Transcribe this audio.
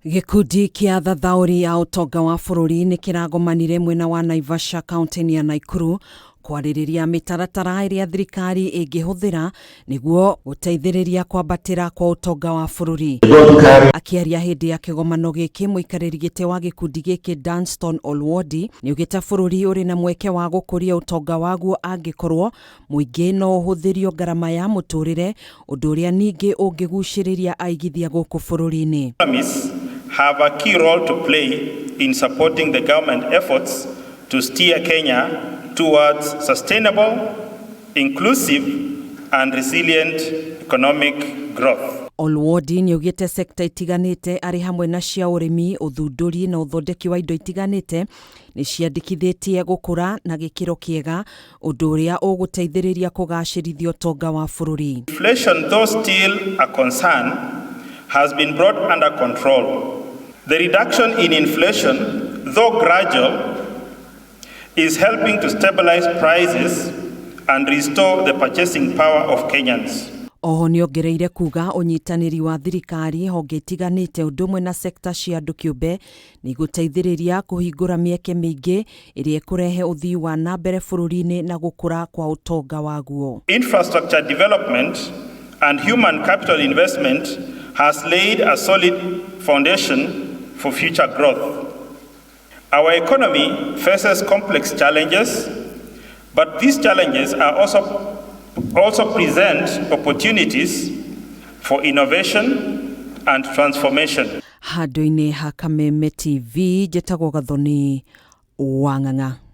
Gĩkundi kĩa athathaũri a ũtonga wa bũrũri nĩ kĩragomanire mwena wa Naivasha kaunti-inĩ ya Naikuru kwarĩrĩria mĩtaratara ĩrĩa thirikari ĩngĩhũthĩra nĩguo gũteithĩrĩria kwambatĩra kwa ũtonga wa bũrũri. Akĩaria hĩndĩ ya kĩgomano gĩkĩ, mũikarĩri gĩtĩ wa gĩkundi gĩkĩ Danston Olwodi nĩaugĩte bũrũri ũrĩ na mweke wa gũkũria ũtonga waguo angĩkorwo Mũingĩ no ũhũthĩrio ngarama ya mũtũrĩre, ũndũ ũrĩa ningĩ ũngĩgucĩrĩria aigithia gũkũ bũrũri-inĩ. Economists have a key role to play in supporting the government efforts to steer Kenya towards sustainable, inclusive and resilient economic growth. Olwodi nĩaugĩte sekta itiganĩte arĩ hamwe na cia ũrĩmi, ũthundũri na ũthondeki wa indo itiganĩte nĩ ciandĩkithĩtie gũkũra na gĩkĩro kĩega, ũndũ ũrĩa ũgũteithĩrĩria kũgacĩrithia ũtonga wa bũrũri. Inflation, though still a concern, has been brought under control. The reduction in inflation, though gradual, is helping to stabilize prices and restore the purchasing power of Kenyans. Oho nĩongereire kuga ũnyitanĩri wa thirikari, honge itiganĩte ũndũ ũmwe na sekta cia andũ kĩũmbe nĩ igũteithĩrĩria kũhingũra mĩeke mĩingĩ ĩrĩa ĩkũrehe ũthii wa na mbere bũrũri-inĩ na gũkũra kwa ũtonga waguo. Infrastructure development and human capital investment has laid a solid foundation for future growth. Our economy faces complex challenges, but these challenges are also present opportunities for innovation and transformation. Handũ-inĩ ha Kameme TV, njĩtagwo Gathoni Wang'ang'a.